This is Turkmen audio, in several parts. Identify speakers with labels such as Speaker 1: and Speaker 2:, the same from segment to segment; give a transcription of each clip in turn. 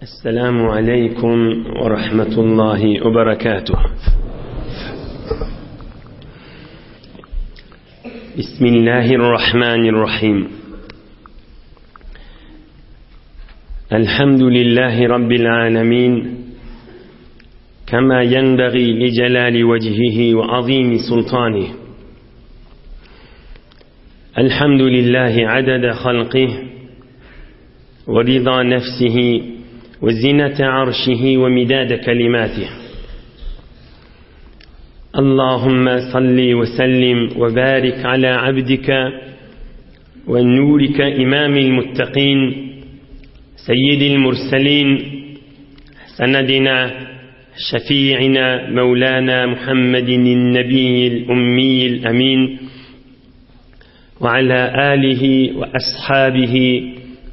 Speaker 1: السلام عليكم ورحمة الله وبركاته بسم الله الرحمن الرحيم الحمد لله رب العالمين كما ينبغي لجلال وجهه وعظيم سلطانه الحمد لله عدد خلقه ورضا نفسه وزنة عرشه ومداد كلماته اللهم صل وسلم وبارك على عبدك ونورك إمام المتقين سيد المرسلين سندنا شفيعنا مولانا محمد النبي الأمي الأمين وعلى آله وأصحابه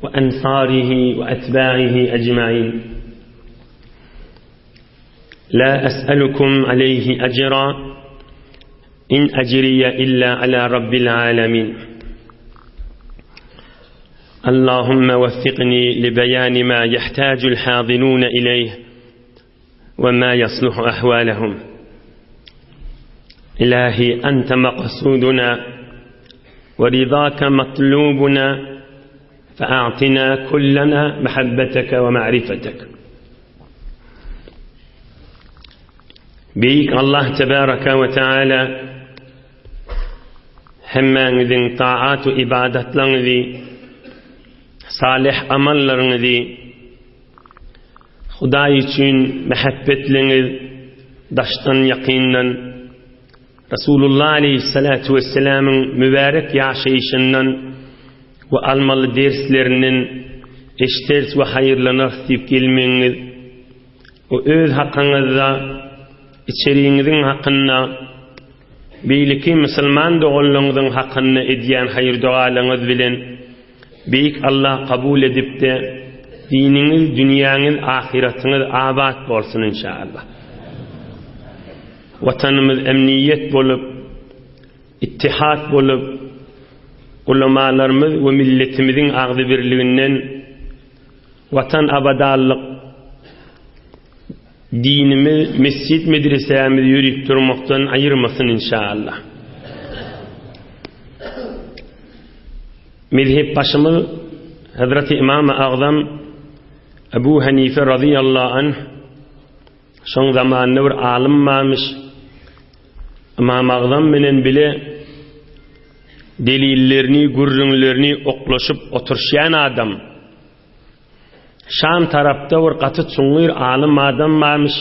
Speaker 1: وأنصاره وأتباعه أجمعين لا أسألكم عليه أجرا إن أجري إلا على رب العالمين اللهم وفقني لبيان ما يحتاج الحاضرون إليه وما يصلح أحوالهم إلهي أنت مقصودنا ورضاك مطلوبنا فأعطنا كلنا محبتك ومعرفتك Beýik Allah tebaraka we taala hemmäňiziň taat we ibadatlaryňyzy, salyh amallaryňyzy Hudaý üçin mähebbetliňiz daşdan ýakyndan Rasulullah aleyhissalatu vesselamyň mübärek ýaşaýşyndan we almaly derslerinden eşderis we haýyrlanarys diýip gelmegiňiz O öz hakyňyzda, içeriňiziň hakynda, beýleki musulman doganlaryňyzyň hakynda edýän haýyr-dogalaryňyz bilen Beýik Allah kabul edip-de, diniňiz, dünýäňiz, ahyratyňyz abat bolsun inşallah. Watanymyz emniýet bolup, ittihat bolup, ulamalarymyz we milletimiziň agzybirliginden Watan abadanlyk dinimiz mesjit medresämiz ýörüp durmakdan aýyrmasyn inşallah. Mezhep başymyz Hazreti Imam Agzam Ebu Hanife radıyallahu anh şoň zamanynda bir alym barmyş. Imam Agzam bilen bile delillerini, gürrüňlerini oklaşyp oturşýan adam. Şam tarapda bir gaty çuňňur alym adam barmyş.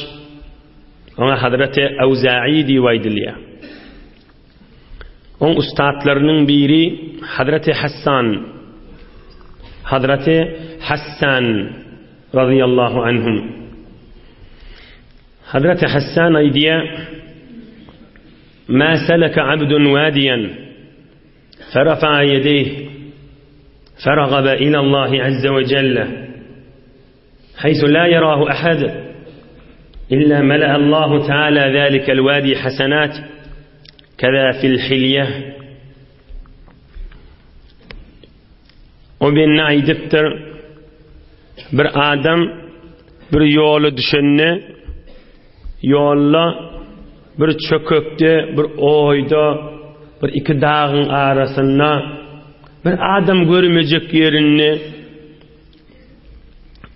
Speaker 1: Oňa Hazreti Awza'i diýip aýdylýar. Oň ussatlarynyň biri Hazreti Hassan. Hazreti Hassan radıyallahu anhum. Hazreti Hassan aýdýar: "Ma salaka abdun wadiyan ferafa yedeyh فرغب إلى الله عز وجل حيث لا يراه أحد إلا ملأ الله تعالى ذلك الوادي حسنات كذا في الحلية O bende aýdypdyr, bir adam bir ýola düşende, ýolda bir çökekde, bir oýda, bir iki dagyň arasynda bir adam görmejek ýerinde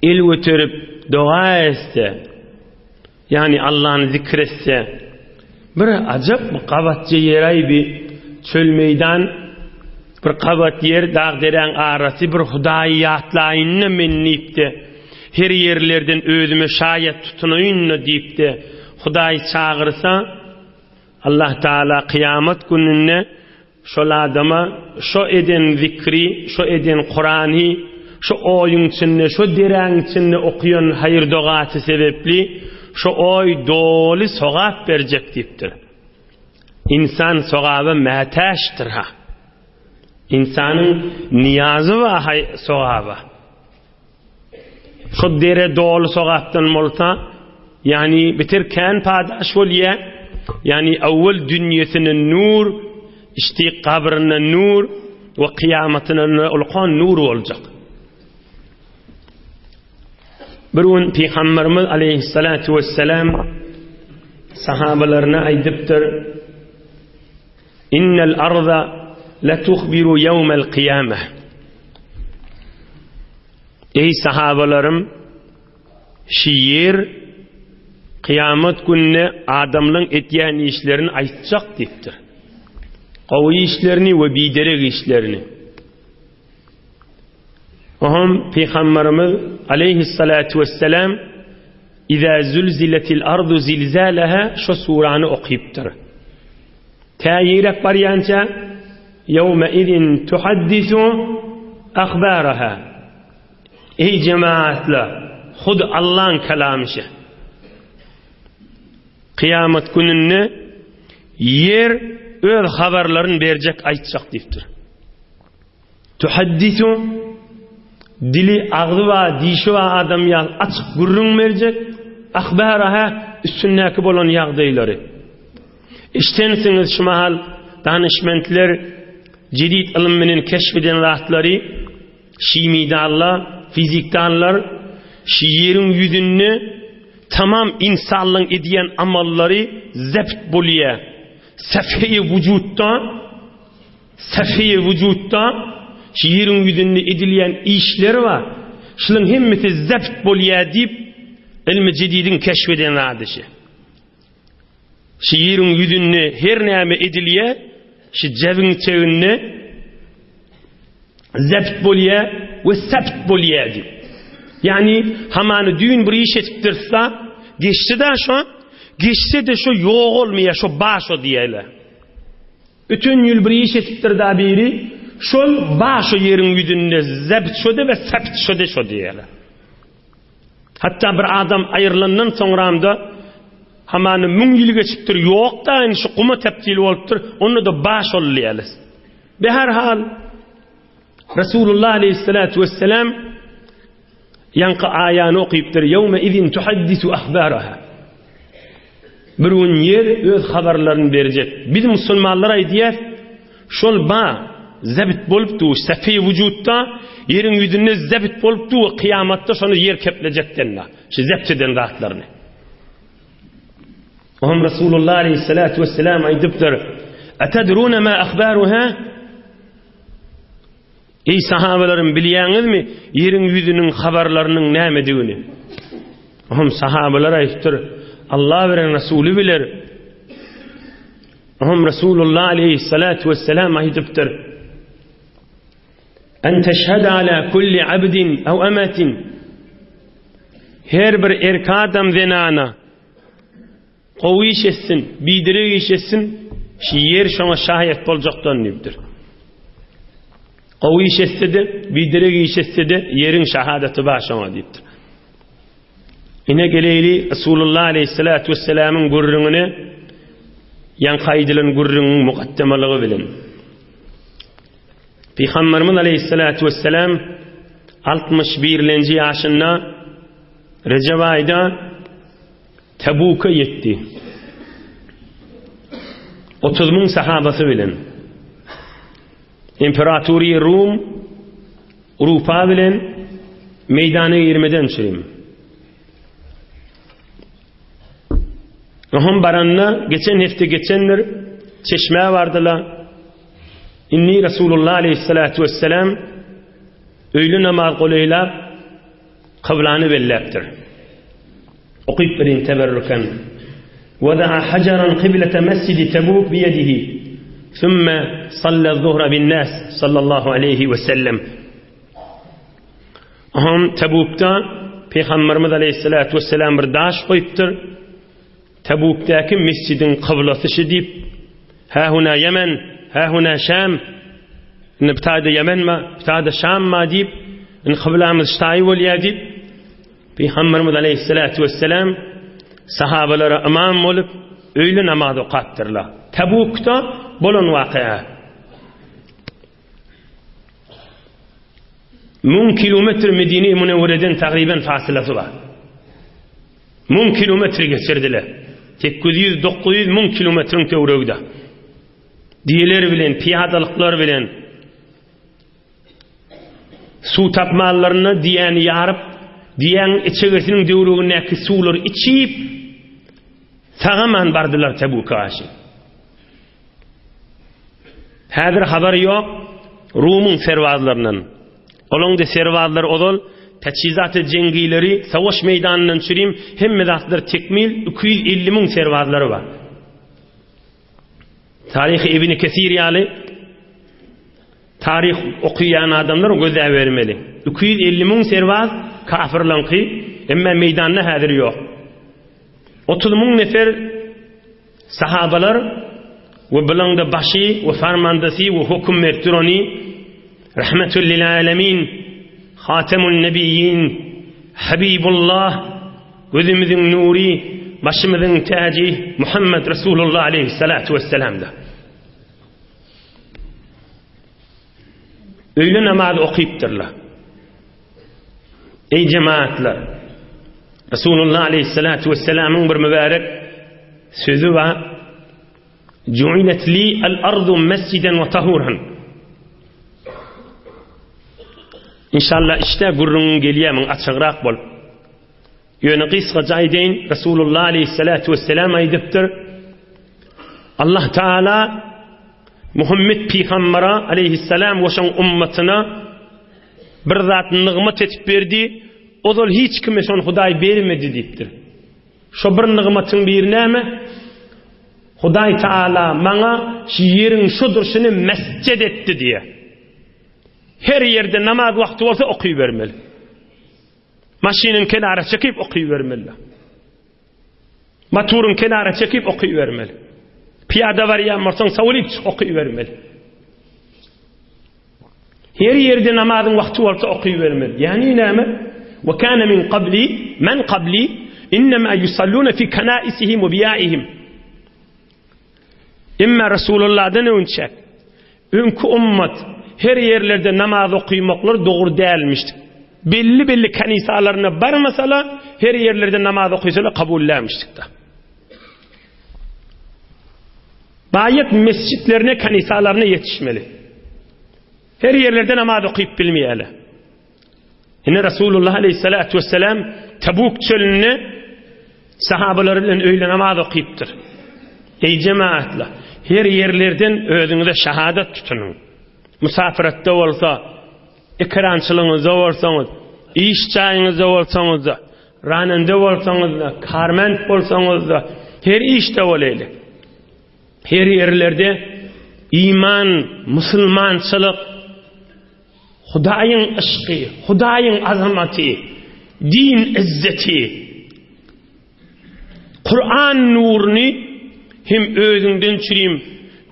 Speaker 1: el göterip doga etse, Ýagny Allany zikr etse, bir ajap bir gabatja ýer-aý bi, çöl meýdan, bir gabat ýer, dag-deräň arasy, bir Hudaýy ýatlaýyn-da men diýip-de, her ýerlerden özüme şaýat tutunaýyn-da diýip-de, Hudaýy çagyrsa, Allah Tagala kyýamat gününde Şol adama şo eden zikri, şo eden Kurany, şo oýuň içinde, şo deräň içinde okuýan haýyr-dogasy sebepli şo oý doly sogap berjek diýipdir. Ynsan sogaba mätäçdir-ha. Ynsanyň nyýazy bar sogaba. Şo dere doly sogapdan bolsa, ýagny beter kän padaş bolýa, ýagny awwal dünýesine nur, içdi gabryna nur we kyýamatyna ulkan nur boljak. Bir gün Pygamberimiz aleyhissalatu vesselam sahabalaryna aýdypdyr, Innel arda letuhbiru ýewmel kyýameh. Eý sahabalarym, şi ýer kyýamat gününe adamlaň etýän işlerini aýtjak diýipdir. Gowy işlerini we biderek işlerini. Oňam Pygamberimiz aleýhissalatu wesselam Iza zulziletil ardu zilzalaha şo surany okypdyr. Tä ýerek barýança Ýewme izin tuhaddisu ahbaraha. Eý jemaatlar, hud Allaň kalamy şe. Kyýamat gününde ýer öz habarlaryny berjek aýtjak diýipdir. Tuhaddisu dili agzy bar, dişi bar adam ýaly açyk gürrüň berjek, ahbaraha üstündäki bolan ýagdaýlary. Eşdensiňiz şu mahal danyşmentler jedid ylym bilen keşf eden zatlary şimidanlar, fizikdanlar şu ýeriň ýüzünde tamam insanlaryň edýän amallary zebt bolýar. Sefhe-i wujutda Sähhi wujutda şu ýeriň ýüzünde edilýän işler bar. Şularyň hemmesi zebt bolýar diýip, ylmy jedidiň keşf eden zady şu. Şu ýeriň ýüzünde her näme edilýär, şu jebiň çeginde zebt bolýar we sebt bolýar diýip. Ýagny hamany düýn bir iş edipdirse, geçse-de şo, geçse-de şo ýogalmaýar, şo bar şo diýýärler. Öten ýyl bir iş etipdir-da biri, şol bar şo ýeriň ýüzünde zebt şo-da we sebt şo-da şo diýýärler. Hatda bir adam aýrylandan soňram-da hamana müň ýyl geçipdir, ýok-da indi şu guma tebdil bolupdyr, onda-da bar şol diýýärler. Beherhal Resulullah aleyhissalatu vesselam Ýaňky aýany okypdyr, Ýewme izin tuhaddisu ahbaraha. Bir gün ýer öz habarlaryny berjek. Biz musulmanlar aýdýas, şol ba zebt bolup dur, sefi wujutda ýeriň ýüzünde zebt bolup dur, kyýamatda şony ýer keplejekden da, şu zebt eden zatlaryny. Oňam Resulullah aleyhissalatu vesselam aýdypdyr, Etedrune ma ahbaruha? Eý sahabalarym bilýäňizmi ýeriň ýüzüniň habarlarynyň nämedigini? Oňam sahabalar aýdypdyr, Allah bilen Resuly biler. Oňam Resulullah aleyhissalatu vesselam aýdypdyr. En teşhede ala kulli abdin ew amatin. Her bir erkek adam zenana Gowy iş etsin, biderek iş etsin, şi ýer şoňa şaýat boljakdan diýipdir. Gowy iş etse-de, biderek iş etse-de, ýeriň şahadaty bar şoňa diýipdir. Ine geleýli Resulullah aleyhissalatu vesselamyň gürrüňine ýaňky aýdylan gürrüňiň mukaddemalygy bilen. Pygamberimiz aleyhissalatu vesselam 61-nji ýaşynda Rejep aýda Tebuka ýetdi. 30 müň sahabasy bilen. Imperatory Rum Urupa bilen meýdana girmeden çürim. Ohum baranda geçen hepde geçendir çeşmä bardylar. Inni Resulullah aleyhissalatu vesselam öýle namaz golaýlap kyblany belläpdir. Okyp berin teberrüken. Wada'a hajaran qiblete mescidi Tebuk biyedihi. Sümme salla zuhra bin nas sallallahu aleyhi ve sellem. Aham Tebukda Peygamberimiz aleyhissalatu vesselam bir daş koyupdyr. Tebukdaki mescidin kyblasy şi diýip, ha huna Yemen, ha huna Şam, indi bir taýda Yemen ma, bir taýda Şam ma diýip, indi kyblamyz ştaýy bolýar diýip, Pygamberimiz aleyhissalatu vesselam sahabalara ymam bolup, öýle namaz okapdyrlar. Tabukda bolan wakyýa. 1000 kilometr Medine-i Münevvereden tagriben fasylasy bar. 1000 kilometr geçirdiler. 800 900 1000 kilometriň töweregide. Diýeler bilen, piýadalyklar bilen Suw tapmanlarynda diýäni ýaryp, Diýäň içegesiniň döwregindäki suwlary içip, sagaman bardylar Tebuka garşy. Häzir habar ýok Rumyň serbazlaryndan. Olaň-da serbazlary ozal täçhizat-y jeňgileri savaş meýdanyndan çürim hemme zatlar tekmil 250 müň serbazlary bar. Taryhy Ibni Kesir ýaly taryh okuýan adamlar gözäbermeli. 250 müň serbaz kafirlaňky, emma meýdanda häzir ýok. 30 müň nefer Sahabalar we bulaňda başy we farmandasy we höküm berip durany Rahmetül lil alemin Hatemun nebiyyin Habibullah gözümiziň nury başymyzyň täji Muhammed Resulullah aleyhissalatu vesselamda. Öýle namaz okypdyrlar. Eý jemaatlar! Resulullah aleyhissalatu vesselamyň bir mübärek sözü bar. Ju'ilet li al-ardu mesjiden we tahuran. İnşallah işte gürrüň gelýär, açygrak bol. Ýöne gysgaça aýdaýyn, Resulullah aleyhissalatu vesselam aýdypdyr. Allah Taala Muhammed pygambere aleyhissalam we şoň ummatyna bir zat nygmat etip berdi. Ozal hiç kime şony Hudaý bermedi diýipdir. Şo bir nygmatyň biri näme? Hudaý Taala maňa şu ýeriň şu durşuny mesjid etdi diýe. Her ýerde namaz wagty bolsa okybermeli. Maşynyň kenara çekip okybermeli. Motoryň kenara çekip okybermeli. Pyýada barýan bolsaň sawulyp çyk okybermeli. Her ýerde namazyň wagty bolsa okybermeli. Ýani näme? Wa kana min qabli men qabli innema yusalluna fi kanaisihim we biyaihim. Emma Resulullahdan öňçä öňki ummat her ýerlerde namaz okymaklar dogry dälmişdi. Belli-belli kanisalaryna barmasala, her ýerlerde namaz okysalar kabul dälmişdik da. Baýat mesjitlerine, kanisalaryna ýetişmeli. Her ýerlerde namaz okyp bilmeýärler. Ine Resulullah aleyhissalatu vesselam Tabuk çölünde sahabalary bilen öýle namaz okypdyr. Ey cemaatlar, her ýerlerden özüňize şahadat tutunyň. Musafiratda bolsa, ekrançylygyňyzda bolsaňyz, iş jaýyňyzda bolsaňyz-da, ranende bolsaňyz-da, karment bolsaňyz-da, her işde bolaýly. Her ýerlerde iman, musulmançylyk, Hudaýyň yşky, Hudaýyň azamaty, din izzeti, Kur'an nuruny hem özüňden çürim,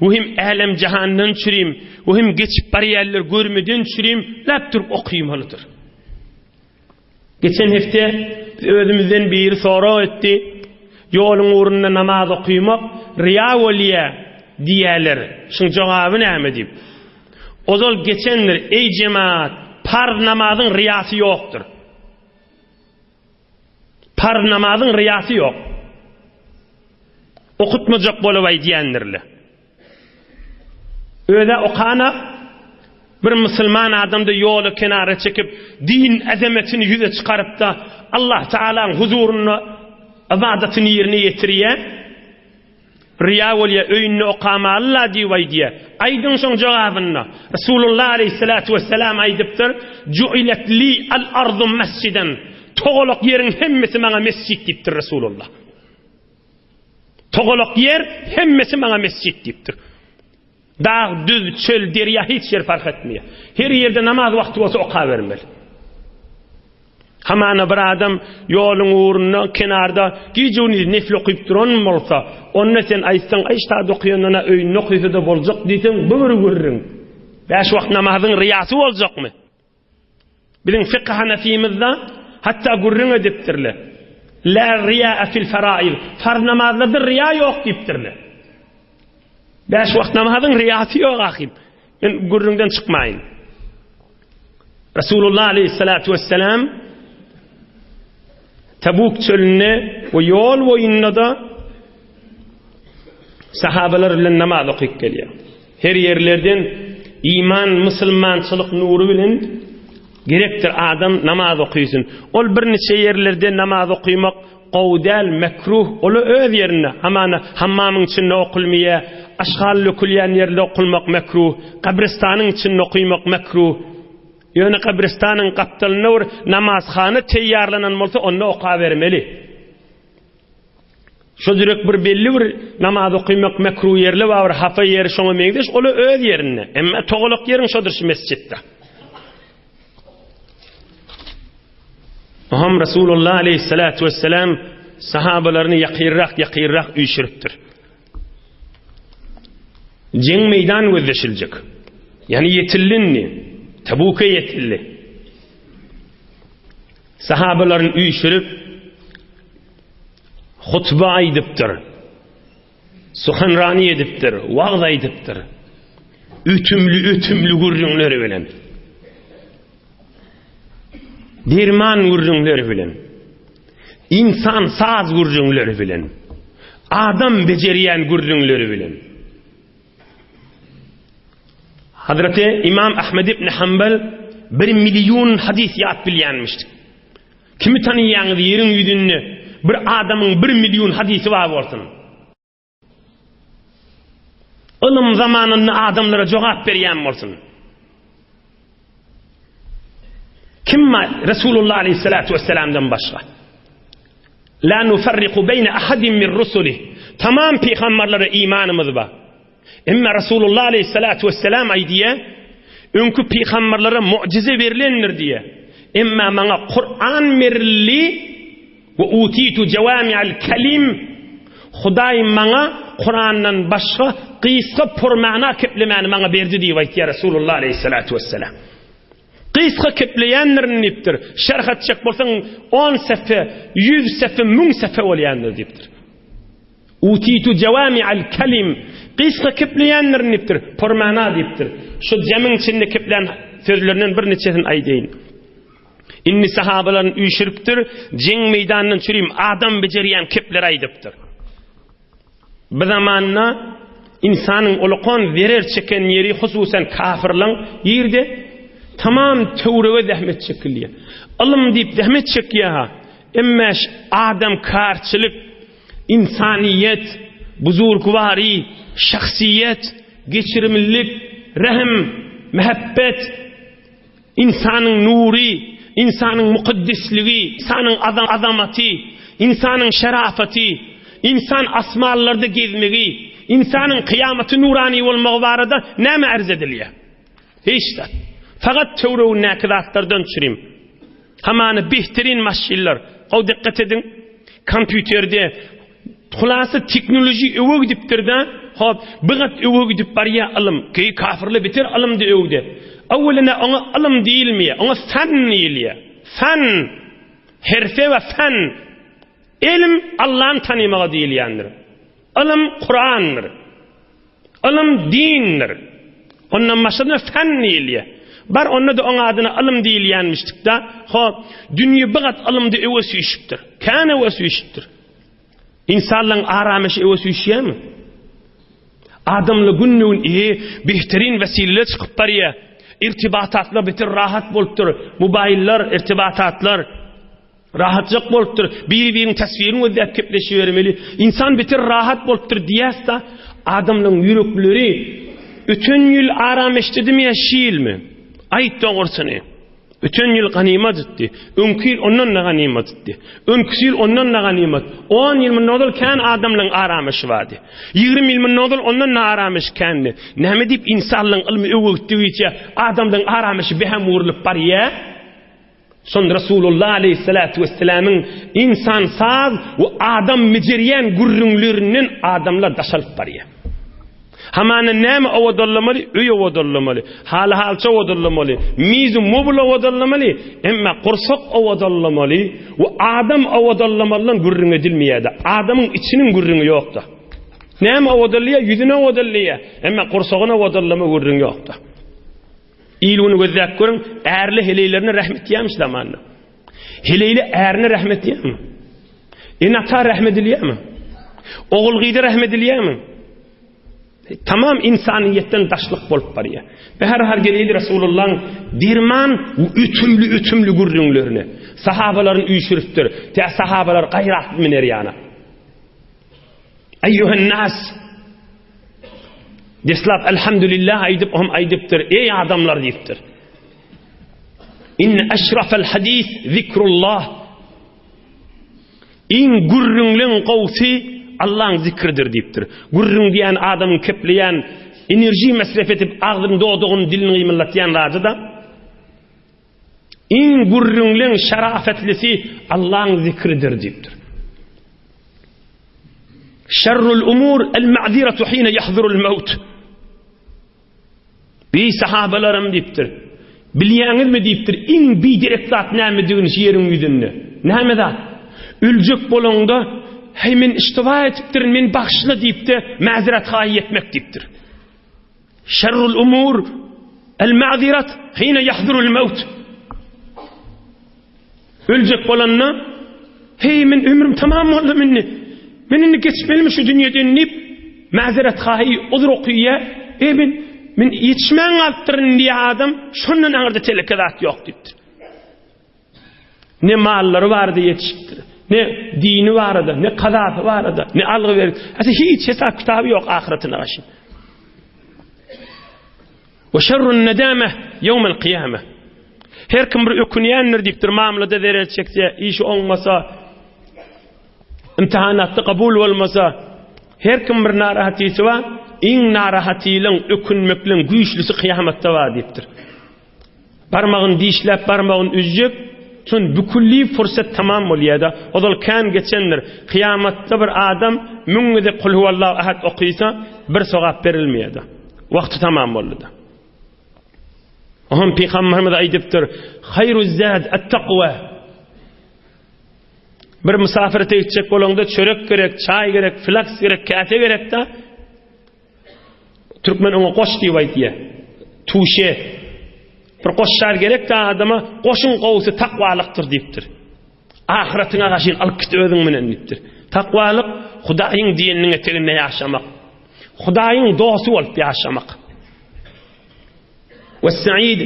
Speaker 1: we hem älem-jahandan çürim, we hem geçip barýanlar görmeden çürim, läp durup okymalydyr. Geçen hepde biz özümizden biri sorag etdi. Ýoluň ugrunda namaz okymak riýa bolýa diýýärler. Şuň jogaby näme diýip. Ozal geçendir, eý jemaat, parz namazyň riýasy ýokdur. Parz namazyň riýasy ýok. Okutmajak bolup aýdýandirler. Özä okana bir musulman adamda ýoly kenara çekip, din azametini ýüze çykarypda Allah Taalaň huzurynda ybadatyny ýerine ýetirýär. Riýa bolýar, öýünde okamaly-la diýip aýdýar. Aýdyň şoň jogabyny. Resulullah aleýhissalatu wesselam aýdypdyr, Ju'ilet li al-ardu mesjiden. Togalak ýeriň hemmesi maňa mesjit diýipdir Resulullah. Togalak ýer hemmesi maňa mesjit diýipdir. Dag, düz, çöl, derýa hiç ýer fark etmeýär. Her ýerde namaz wagty bolsa okabermeli. Hamana bir adam ýoluň ugrunda, kenarda gije-gündiz nefil okyp duran bolsa, onda sen aýtsaň, aý ştada okaýandan-a öýünde okysa-da boljak diýseň, bu bir gürrüň. Bäş wagt namazyň ryýasy boljakmy? Biziň fykh hanafymyzda hatda gürrüň edipdirler. La riýa fil faraid. Farz namazlarda riýa ýok diýipdirler. Bäş wagt namazyň riýasy ýok ahym. Men gürrüňden çykmaýyn. Resulullah aleyhissalatu vesselam Tabuk çölünde we ýol boýunda-da sahabalar bilen namaz okyp gelýär. Her ýerlerden iman, musulmançylyk nury bilen. Gerekdir adam namaz okysyn. Ol birniçe ýerlerde namaz okymak gowy däl, mekruh, ol-a öz ýerinde, hamana hammamyň içinde okulmaýa, aşgal dökülýän ýerde okulmak mekruh, gabrystanyň içinde okymak mekruh. Ýöne gabrystanyň gapdalynda bir namazhana teýýarlanan bolsa onda okabermeli. Şo direk bir belli bir namaz okymak mekruh ýerli bar, bir hapa ýeri şoňa meňzeş, ol öz ýerinde. Emma togalak ýeriň şodur şu mesjitde. Oham Resulullah aleyhissalatu vesselam sahabalaryny ýakynrak ýakynrak üýşüripdir. Jeň meýdan gözleşiljek. Ýani ýetildi indi. Tabuka ýetildi. Sahabalaryny üýşürip hutba aýdypdyr. Suhanrani edipdir, wagz aýdypdyr. Ötümli ötümli gürrüňleri bilen. Derman gürrüňleri bilen. Insan saz gürrüňleri bilen. Adam bejerýän gürrüňleri bilen. Hazreti Imam Ahmed ibn Hanbal bir million hadys ýat bilýänmişdi. Kimi tanyýaňyz ýeriň ýüzünde bir adamyň bir million hadysy bar bolsun. Ylym zamanynda adamlara jogap berýän bolsun. Kim bar Resulullah aleyhissalatu vesselamdan başga? La nufarriku beyne ahadin min rusulih. Tamam pygamberlere imanymyz bar. Emma Resulullah aleyhissalatu vesselam aýdýar, öňki pygamberlere mu'jize berlendir diýýär. Emma maňa Kur'an berildi we utitu jawami'al kalim. Hudaý maňa Kur'andan başga gysga purmana keplemäni maňa berdi diýip aýtýar Resulullah aleyhissalatu vesselam. Gysga kepleýändirin diýipdir. Şerh etjek bolsaň on sefe, ýüz sefe, müň sefe bolýandyr diýipdir. Utitu jawami'al kalim. Gysga kepleýändirin diýipdir. Pormana diýipdir. Şu jemiň içinde keplän sözlerinden bir niçesini aýdaýyn. Indi sahabalaryny üýşüripdir, jeň meýdanyndan çürim adam bejerýän kepleri aýdypdyr. Bu zamanda ynsanyň ulakan zerer çeken ýeri hususan kafirlaň ýerde tamam töwrege zähmet çekilýär. Ylym diýip zähmet çekýär-ha. Emma adamkarçylyk, ynsanyýet, buzurgwary, şahsyýet, geçirimlilik, rehim, mähebbet, Ynsanyň nury, ynsanyň mukaddesligi, ynsanyň azamaty, ynsanyň şerafaty, ynsan asmanlarda gezmegi, ynsanyň kyýamaty nurany bolmagy barada näme arz edilýär? Hiç zat. Fakat töweregindäki zatlardan çürim. Hamany behterin maşynlar. Gowy dikkat ediň. Kompýuterde Hulasa teknoloji öwe gidipdir-de, hop, bir gat öwe gidip barýar ylym. Keý kafirler beter ylymda öwde. Öwelene oňa ylym diýilmeýär, oňa fan diýilýär. Fan, herfe we fan. Elm Allany tanymaga diýilýändir. Ylym Kurandyr. Ylym dindir. Ondan başga-da fen diýilýär. Bar onda-da oň adyna ylym diýilýänmişdik-da. Hop, dünýe bir gat ylymda öwe süýşüpdir. Kän öwe süýşüpdir. Ynsanlaryň arameşi öwe süýşýärmi? Adamlar günde-gün e, behterin wesileler çykyp barýar. Irtibatatlar beter rahat bolupdyr. Mobaýllar, irtibatatlar. Rahatjak bolupdyr. Biri-biriniň teswirini gözläp kepleşibermeli. Ynsan beter rahat bolupdyr diýäs-de, adamlaryň ýürekleri öten ýyl aram eşdidimi ýa şi ýylmy? Aýt dogrusyny. Öten ýyl ganymat etdi. Öňki ýyl ondan-da ganymat etdi. Öňküsi ýyl ondan-da ganymat. On ýyl mundan ozal kän adamlaryň arameşi bardy. 20 ýyl mundan ozal ondan-da arameşi kändi. Näme diýip ynsanlaryň ylmy öwe gitdigiçe adamlaryň arameşi beham urlup barýar? Şonda Resulullah aleýhissalatu wesselamyň ynsansaz we adam bejerýän gürrüňlerinden adamlar daş alyp barýar. Hamana näme owadanlamaly? Öý owadanlamaly, haly-halça owadanlamaly, miz-u mobl owadanlamaly, emma gursak owadanlamaly we adam owadanlamalydan gürrüň edilmeýär-de. Adamyň içiniň gürrüňi ýok-da. Näme owadanlaýar? Ýüzüni owadanlaýar, emma gursagyny owadanlama gürrüň ýok-da. Il-güni gözläp görüň, ärli heleýlerine rähm etýärmiş zamanda. Heleýli ärine rähm etýärmi? Ene-ata rähm edilýärmi? Ogul-gyza rähm edilýärmi? Tamam insaniýetden daşlyk bolup barýar. Behar geleli Resulullahyň derman ötümli ötümli gürrüňlerine. Sahabalaryny üýşüripdir. Tä sahabalar gaýrat miner ýana. Eýýuhen nas. Deslap elhamdülillah aýdyp, hem aýdypdyr. Eý adamlar diýipdir. Inne eşrafel hadis zikrullah. Iň gürrüňleň gowsy Allaň zikridir diýipdir. Gürrüň diýen adamyň kepleýän, enerji mesref edip agzyny dodagyny dilini gymyldatýan zady-da. Iň gürrüňleň şerafetlisi Allaň zikridir diýipdir. Şerrul umur el-ma'ziratu hina yahdurul maut. Eý sahabalarym diýipdir. Bilýäňizmi diýipdir, iň biderek zat nämedigini şu ýeriň ýüzünde? Näme zat? Öljek bolaňda, Heý men iştiba etipdirin, meni bagyşla diýip-de, mäzeret haýy etmek diýipdir. Şerrul umur el-ma'zirat hina yahdurul maut. Öljek bolanda, Heý, men ömrüm tamam boldum indi. Men indi geçmelimi şu dünýeden diýip, mäzeret haýy uzr okyýar. Eý, men men ýetişmän galypdyryn diýýär adam, şondan aňyrda teleke zat ýok diýipdir. Ne mallary bardy ýetişipdir, ne dini barada, ne kazasy barada, ne algy bergi. Asa hiç hesap kitaby ýok ahyretine garşy. We şerrun nedame ýewmel kyýame. Her kim bir ökünýändir diýipdir, mamlada zerer çekse, işi oňmasa, imtihanatda kabul bolmasa, her kim bir narahatysy bar, iň narahatylyň, ökünmekliň güýçlüsi kyýamatda bar diýipdir. Barmagyny dişläp, barmagyny üzjek, şon bükülli fursat tamam bolýar-da, ozal kän geçendir. Kyýamatda bir adam müň gezek Kul huwallahu ahad okysa, bir sogap berilmeýär-de. Wagty tamam boldy-da. Oňam Pygamberimiz aýdypdyr, Haýruz zad at-takwa. Bir musafirete gitjek bolaňda çörek gerek, çaý gerek, flaks gerek, käse gerek-de. Türkmen oňa goş diýip aýdýar. Tuşe. Bir goşşar gerek-de adama, goşuň gowusy takwalykdyr diýipdir. Ahyratyňa gaşyn alyp git özüň bilen diýipdir. Takwalyk Hudaýyň diýeniniň eteginde ýaşamak. Hudaýyň dosty bolup ýaşamak. We sa'id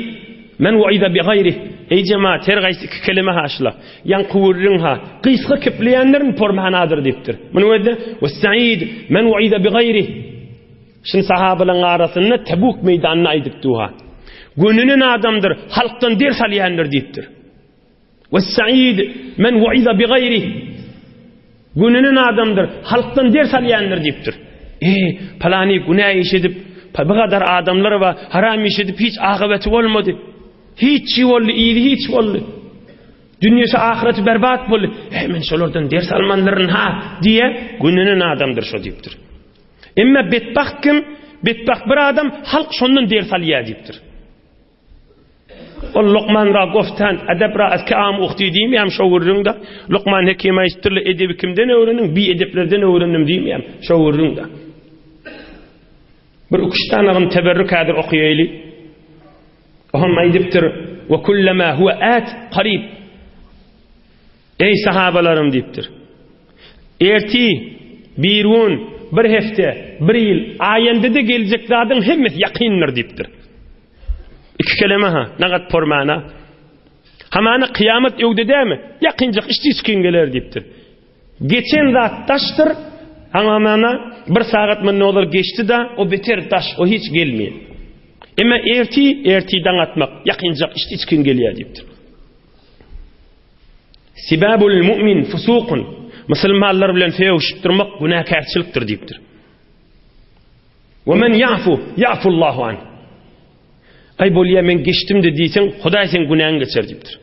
Speaker 1: men wa'iza bi gaýri. Eý jemaat, her gaýsy iki kelime haşla. Ýaňky gürrüň ha, gysga kepleýänlerin por manadyr diýipdir. Muny özde we sa'id men wa'iza bi gaýri. Şuny sahabalaryň arasynda Tebuk meýdanynda aýdyp duha. Gönünen adamdyr, halkdan ders alýandyr diýipdir. Wes-sa'id men wa'iza bi gaýrih. Gününen adamdyr, halkdan ders alýandyr diýipdir. E, palany günä iş edip, bu gadar adamlar bar, haram iş edip hiç akybeti bolmady. Hiç çi boldy, yzy hiç boldy. Dünýesi ahyreti berbat boldy. E, men şolardan ders almandyryn ha diýe, gününen adamdyr şo diýipdir. Emma betbagt kim? Betbagt bir adam halk şondan ders alýar diýipdir. Ol Lukman ra goftan, edep ra az ke am uhti diýmeýärmi şo gürrüňde? Lukman Hekim aýdypdyrlar, edebi kimden öwrendiň? Bi edeplerden öwrendim diýmeýärmi şo gürrüňde? Bir üç sanagyn teberrük häzir okaýaýly. Oňam aýdypdyr, Ve kullama huwa at qarib. Eý sahabalarym diýipdir. Erti, birgün, bir hepde, bir ýyl, aýendede geljek zadyň hemmesi ýakyndyr diýipdir. Iki keleme ha, nagat pormana. Hamana kyýamat öwde dämi? Ýakynjak içdi çykyň geler diýipdir. Geçen zat daşdyr, hamana bir sagat mundan ozal geçdi da, o beter daş, o hiç gelmeýär. Emma erti, erti daň atmak, ýakynjak içdi çykyň gelýär diýipdir. Sibabul mu'min fusukun. Musulmanlar bilen sögüşip durmak günäkärçilikdir diýipdir. Ve men ya'fu, ya'fullahu an. Aý bolýa men geçdim de diýseň, Hudaý seň günäňi geçer diýipdir.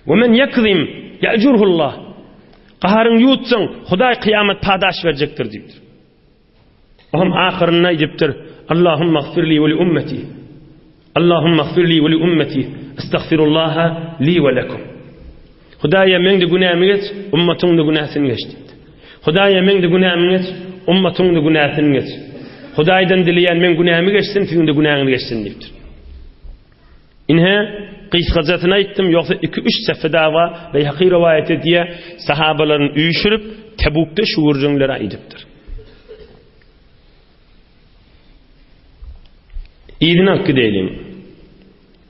Speaker 1: Ve men yakzim, ya'jurhullah. Gaharyň ýutsaň, Hudaý kyýamat padaş berjekdir diýipdir. Oňam ahyrynda aýdypdyr, Allahumma gfirli we li ummeti. Allahumma gfirli we li ummeti. Estagfirullaha li we lekum. Hudaýa meň-de günämi geç, ummatyň-da günäsini geç diýipdir. Hudaýa meň-de günämi geç, ummatyň-da günäsini geç. Hudaýdan dileýän meň günämi geçsin, siziň-de günäňizi geçsin diýipdir. Ine, gysgajasyny aýtdym, ýogsa iki-üç sefe dawa Beýhaki rowaýat edýär, sahabalaryny üýşürip, Tebukda şu gürrüňleri aýdypdyr. Yzyna alyp gideýliň.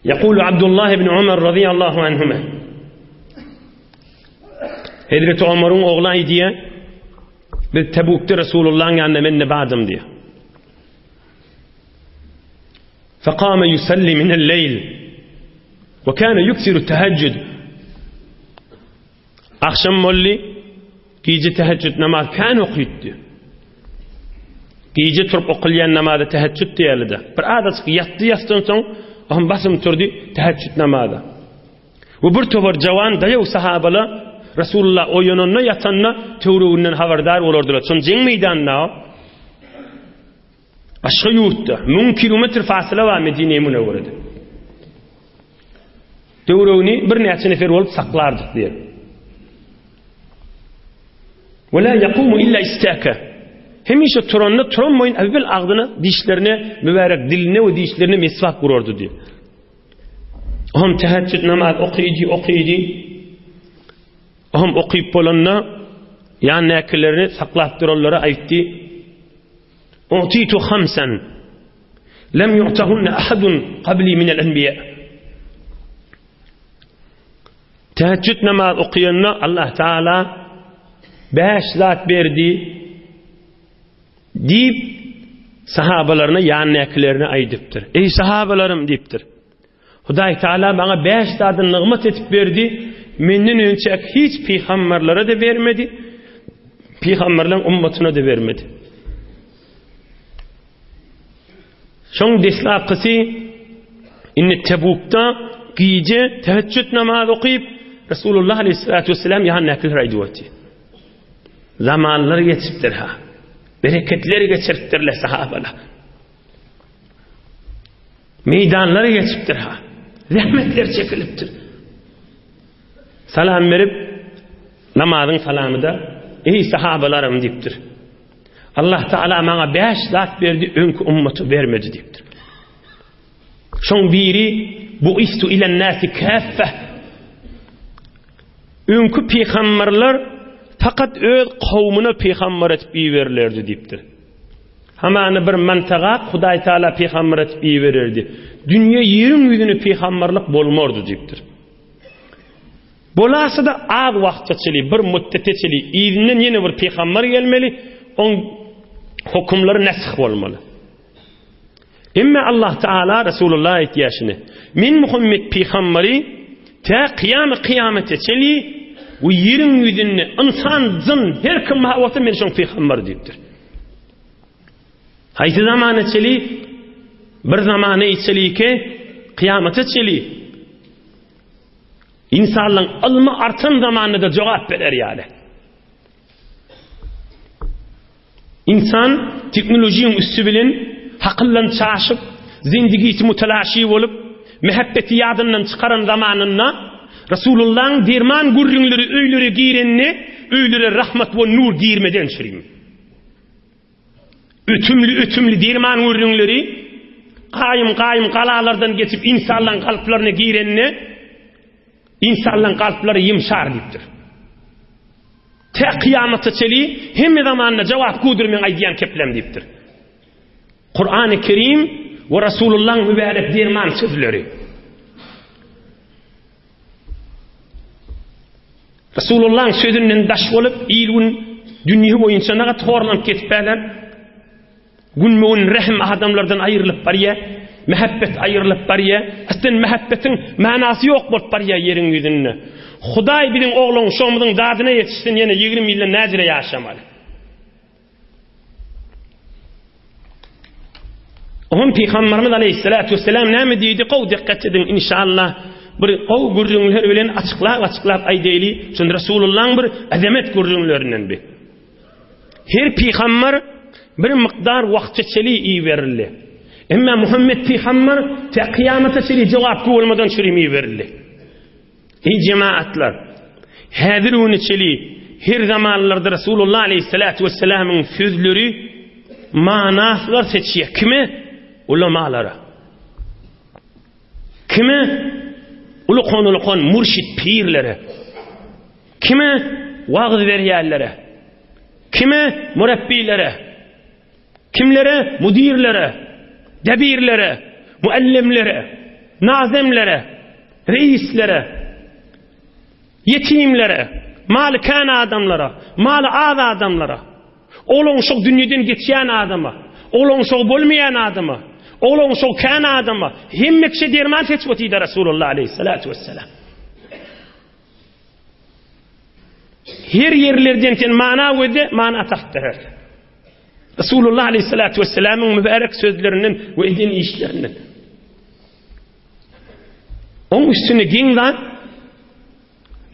Speaker 1: Ýekulu Abdullah ibn Umar radiyallahu anhuma. Hezreti Omaryň ogly aýdýar, biz Tebukda Resulullahyň ýanynda men-de bardym diýýär. Fekame yusalli minel leýl. Ve kâne yuksiru teheccüd. Akşam boldy, gije teheccüd namaz kän okypdy. Gije turup okulýan namaza teheccüd diýerlidi. Bir azajyk ýatdy ýatdan soň, ohm basym turdy teheccüd namaza. We bir topar jawan daýaw sahabalar Resulullah oýananda ýatanda töwereginden habardar bolardylar. Şon jeň meýdanynda Başga ýurtda, 1000 kilometr fasyla bar Medine-i Münewwerede. Töweregini birnäçe nefer bolup saklardyk diýer. Ve la yaqumu illa istaka. Hemişe turanda turan boýun evvel agzyna, dişlerine, mübarek diline we dişlerine meswak urardy diýer. Ohm teheccüd namaz okydy, okydy. Ohm okyp bolanda ýanyndakilerini saklap duranlara aýtdy. Utitu hamsan lem yu'tahunna ahadun qabli minel enbiya. Teheccüd namaz okuyanda Allah Teala beş zat berdi diýip sahabalaryna ýanyndakilerine aýdypdyr. Eý sahabalarym diýipdir. Hudaý Teala maňa beş zady nygmat edip berdi, menden önçäki hiç pygamberlere-de bermedi, pygamberleň ummatyna-da bermedi. Şoň deslapkysy indi Tebukda gije teheccüd namaz okyp, Resulullah aleyhissalatu vesselam ýanyndakylara aýdyp otyr. Zamanlar geçipdir ha. Bereketler geçiripdirler sahabalar. Meýdanlara geçipdir ha. Zähmetler çekilipdir. Salam berip, namazyň salamyda, Eý sahabalarym diýipdir. Allah Taala maňa 5 zat berdi, öňki ummata bermedi diýipdir. Şoň biri bu istu ilen nasi kaffe. Öňki pygamberler fakat öz kowmuna pygamber etip iberilerdi diýipdir. Hamana bir mantaga Hudaý Taala pygamber etip ibererdi. Dünýe ýeriň ýüzüne pygamberlik bolmardy diýipdir. Bolasa-da az wagta çeli, bir müddete çeli, yzyndan ýene bir pygamber gelmeli, oň hökümleri nesih bolmaly. Emme Allah Taala Resulullah aýtýar şuny. Men Muhammet pygamberi tä kyýamy kyýamete çeli we ýeriň ýüzünde ynsan, jyn her kim bar bolsa men şoň pygamberi diýipdir. Haýsy zamana çeli? Bir zamana çeli ki kyýamata çeli. Insanlaryň ylmy artan zamanynda jogap berer ýaly. Ynsan teknolojiýaň üsti bilen hakyldan çaşyp, zindigisi mutalaşy bolup, mähebbeti ýadyndan çykaran zamanynda Resulullahyň derman gürrüňleri öýlere girende, öýlere rahmat we nur girmeden çürim. Ötümli-ötümli derman gürrüňleri gaýym-gaýym galalardan geçip ynsanlaryň kalplaryna girende, ynsanlaryň kalplary ýymşar diýipdir. Tä kyýamata çeli hemme zamanda jogap gudur meň aýdýan keplem diýipdir. Kurany Kerim we Rasulullahyň mübärek derman sözleri. Rasulullahyň sözünden daş bolup il gün dünýe boýunça nagat horlanyp ketipärler. Günbe-gün rehim adamlardan aýrylyp barýar, mähebbet aýrylyp barýar. Aslynda mähebbetiň manasy ýok bolup barýar ýeriň ýüzünde. Hudaý biziň oglan uşagymyzyň dadyna ýetişsin ýene 20 ýyldan näjire ýaşamaly. Oňam Pygamberimiz aleyhissalatu vesselam näme diýdi? Gowy dikkat ediň inşallah. Bir gowy gürrüňler bilen açyklap-açyklap aýdaýly. Şunda Resulullahyň bir azamet gürrüňlerinden bir. Her pygamber bir mukdar wagta çeli iberildi. Emma Muhammed pygamber tä kyýamata çeli jogapkär bolmadan çürim iberildi. Ey jemaatlar, häzir güni çeli her zamanlarda Resulullah aleyhissalatu vesselamyň sözleri manaslar seçýär. Kime? Ulamalara. Kime? Ulukan-ulukan murşid pirlere. Kime? Wagyz berýänlere. Kime? Murabbilere. Kimlere? Mudirlere. Debirlere. muallimlere, nazimlere, reislere, ýetimlere, maly kän adamlara, maly az adamlara, oglanşyk dünýeden geçýän adama, oglanşygy bolmaýan adama, oglanşygy kän adama, hemme kişä derman seçip otyrdy Resulullah aleyhissalatu vesselam. Her ýerlerden sen mana gözle, mana tapyp berersin. Resulullah aleyhissalatu vesselamyň mübärek sözlerinden we eden işlerinden. Oň üstüne geň zat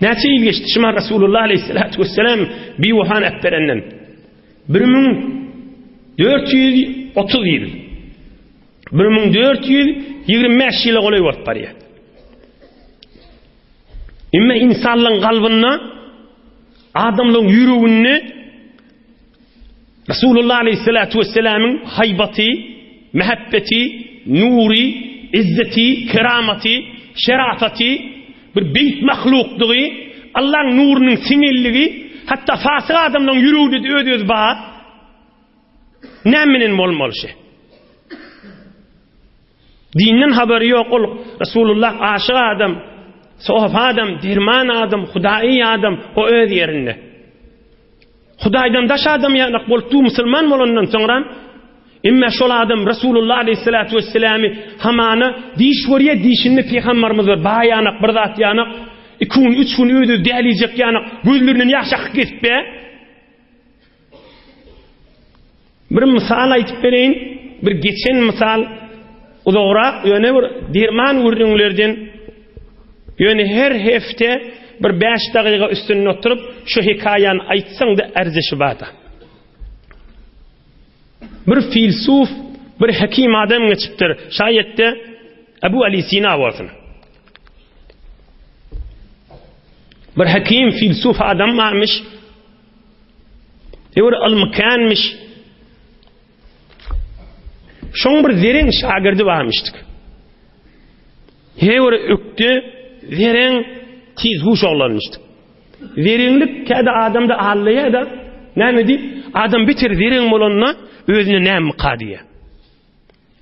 Speaker 1: näçe ýyl geçdi şuma Resulullah aleyhissalatu vesselam bir wahan äpberenden. 1430 ýyl. 1425 ýyla golaý bolup barýar. Emma insanlaryň kalbynda, adamlaryň ýüreginde Resulullah aleyhissalatu vesselamyň haýbaty, mähebbeti, nury, izzeti, keramaty, şerafaty, bir beýik mahlukdygy, Allaň nurunyň siňenligi, hatda fasyk adamlaryň ýüreginde-de öz-özi bar. Näme bilen bolmaly şe? Dinden habary ýok ol Resulullah aşyk adam, sohaf adam, derman adam, hudaýy adam, o öz ýerinde. Hudaýdan daş adam ýanak bolup du musulman bolandan soňra emma şol adam Resulullah aleyhissalatu vesselamy hamana diş görýär, dişinde pygamberimiz bir baýanak bir zat ýanak, iki gün, üç gün öz-öz dälejek ýanak, gözlerinden ýaş akyp gezip be. Bir mysal aýdyp bereýin, bir geçen mysal uzagrak, ýöne bir derman gürrüňlerden, ýöne her hepde bir 5 dagyga üstünde oturyp, şu hekaýany aýtsaň-da ärzeşi bar-da. Bir filsuf, bir hekim adam geçipdir, şaýetde Ebu Ali Sina bolsun. Bir hekim, filsuf adam barmyş. Bir ylmy känmiş. Şoň bir zereň şagirdi barmyşdyk. He bir ökde zereň tiz huş oglanmyşdyk. Zereňlik käde adamda allaýa da näme diýip, adam bitir zereň bolanda özüne näme myka diýýär.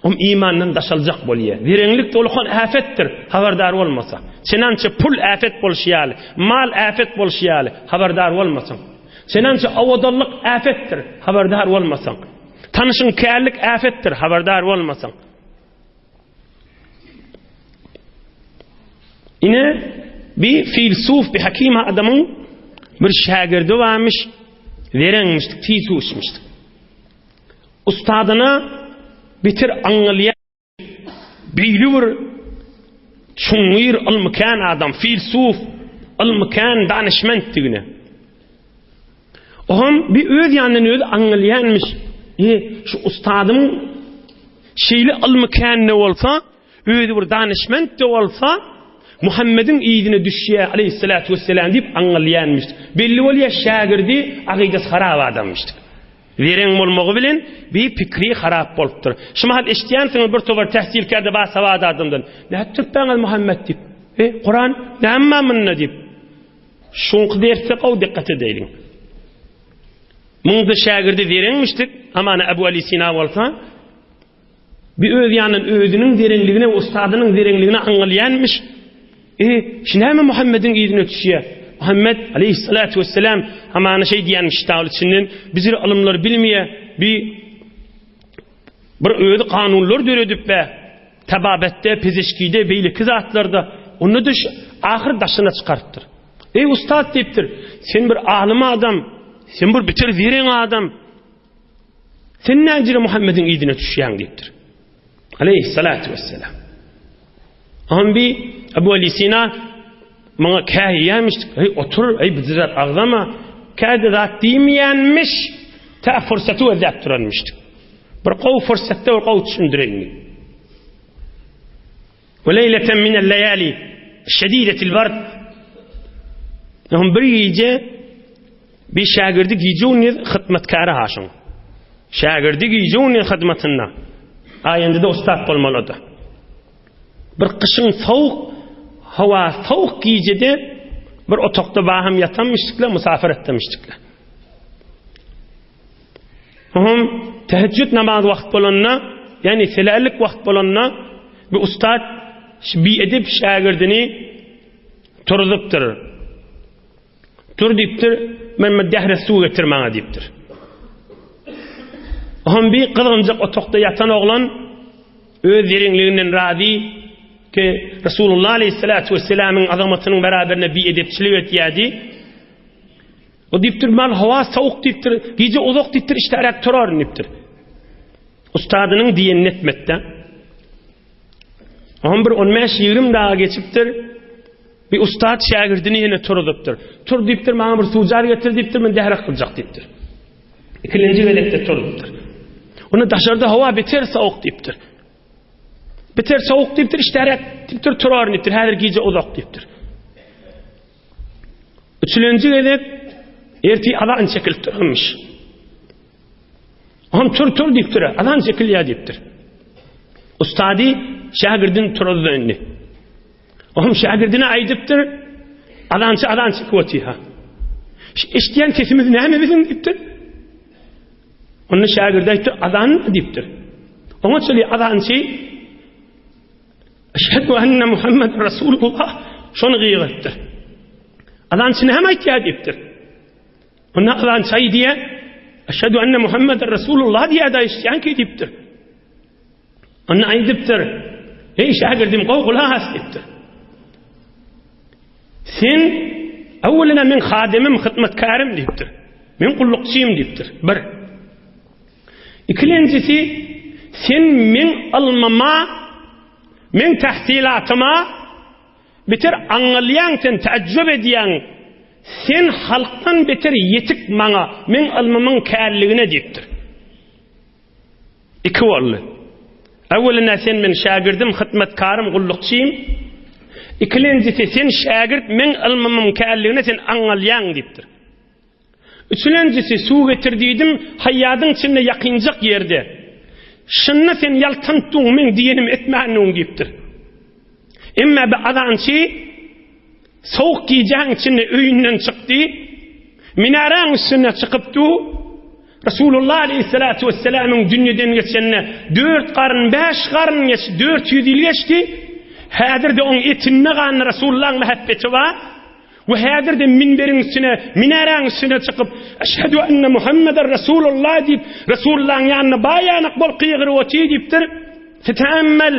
Speaker 1: Om imandan daşaljak bolýar. Zereňlik dolukan äfetdir, habardar bolmasa. Çenança pul äfet bolşy ýaly, mal äfet bolşy ýaly, habardar bolmasaň. Çenança owadanlyk äfetdir, habardar bolmasaň. Tanyşyň kärlik äfetdir, habardar bolmasaň. Ine, bir filsuf, bir hakim adamyň bir şägirdi barmyş, zereňmişdik, tiz uçmuşdyk. Ustadyna beter aňňalýan beýle bir çuňňur ylmy kän adam, filsuf, ylmy kän danyşmentdigine. Oňam bir öz ýanyndan özi aňňalýanmyş. E, şu ustadymyň şeýle ylmy kän-de bolsa, özi bir danyşment-de bolsa, Muhammediň yzyna düşýär aleyhissalatu vesselam diýip aňňalýanmyş. Belli bolýar şägirdi akydasy harap adammyşdyk. Zereň bolmagy bilen bir pikri harap bolupdyr. Şu mahal eşitýänsiňiz bir topar tähsilkärde basawat adamdan. Nädip türkmenňiz Muhammet diýip. E, Kuran näme bar munda diýip. Şuňky derse gowy dikkat edeýliň. Muňda şägirdi zereňmişdik, amana Abu Ali Sina bolsa, Bir öz ýanyndan özüniň zereňligine we ustadynyň zereňligine aňňalýanmyş. E, şu näme Muhammediň yzyna düşýär? Muhammed aleyhissalatu vesselam hamana şeý diýenmiş ştawl içinden, bizir ylymlary bilmeýär, bir bir özi kanunlar döredip be, tababetde, pezişkide, beýleki zatlarda, onda düş ahyr daşyna çykarypdyr. Ey ustad diýipdir, sen bir alym adam, sen bir bitir zereň adam, Sen näjire Muhammediň yzyna düşýäň diýipdir. Aleyhissalatu vesselam. Ambi Abu Ali Sina muňa käýýämiş, eý otur, eý bizi zat agzama, käde zat diýmeýänmiş, ta fursaty gözläp duranmyşdyk. Bir gowy fursatda bir gowy düşündireýin diýip. Ve leyleten minel leyali şedidetil bard. Bir gije Bir şägirdi gije-gündiz hyzmatkäri haşyň. Şägirdi gije-gündiz hyzmatynda. Aýende-de ussat bolmalydy. Bir gyşyň sowuk, howa sowuk gijede bir otagda baham ýatanmyşdyklar, musafir etmişdikler. Oňam teheccüd namaz wagt bolanda, ýagny selälik wagt bolanda. Bu ussat biedep şägirdini turuzupdyr. Tur diýipdir, men bir dähre suw getir maňa diýipdir. Oňam bir gyzgynjak otagda ýatan oglan öz zereňliginden razy ki Resulullah aleyhissalatu vesselamyň azamatynyň beraberine biedepçilik etýärdi. O diýipdir, mal howa sowuk diýipdir, gije uzak diýipdir, işdäräk turaryn diýipdir. Ustadynyň diýenini etmekde. Oňam bir 15-20 daga geçipdir. Bir ustat şägirdini ýene turuzypdyr. Tur diýipdir, maňa bir suwjar getir diýipdir, men dähret kyljak diýipdir. Ikinji gezekde turuzypdyr. Onda daşarda howa beter sowuk diýipdir. Beter sowuk diýipdir, işdäräk diýipdir, turaryn diýipdir, häzir gije uzak diýipdir. Üçülenji gezek erti azan çekilip duranmyş. Oňam tur tur diýipdir, azan çekilýär diýipdir. Ustady şägirdini turuzdy indi. Oňam şägirdine aýdypdyr, azançy azan çekip otyr-ha. Eşidýän sesimiz näme biziň diýipdir. Onda şägirdi aýtdy, azan diýipdir. Oňa çenli azançy Eşhedü enne Muhammed Resulullah şony gygyrypdyr. Azançy näme aýtýar diýipdir. Onda azançy aýdýar, Eşhedü enne Muhammed Resulullah diýýär-de eşidýän ki diýipdir. Onda aýdypdyr, Eý şägirdim, gowy gulak as diýipdir. Sen öwwelina men hadymym, hyzmatkärym diýipdir. Men gullukçym diýipdir. Bir. Ikilenjisi, sen meň ylmyma, meň tahsylatyma beter aňňalýaň sen, täjjüp edýäň. Sen halkdan beter ýetik maňa, meň ylmymyň källigine diýipdir. Iki boldy. Öwwelinä sen meň şägirdim, hyzmatkarym, gullukçym. Ikilenjisi, sen şägirt, meň ylmymyň källigine sen aňňalýaň diýipdir. Üçülenjisi, suw getir diýdim, haýýadyň içinde ýakynjak ýerde. Şunda sen ýaltanypdyň, meň diýenimi etmändiň diýipdir. Emma bi azançy sowuk gijäň içinde öýünden çykdy, minaräň üstüne çykyp du, Resulullah aleyhissalatu vesselamyň dünýeden geçenine dört garyn, bäş garyn geçdi, 400 ýyl geçdi. Häzir-de oň etinde ganly Resulullahyň mähebbeti bar. We häzir-de minberiň üstüne, minaräň üstüne çykyp, Eşhedü enne Muhammeden Resulullah diýip, Resulullahyň ýanynda baýanak bolup gygyryp otyr diýipdir. Feteemmel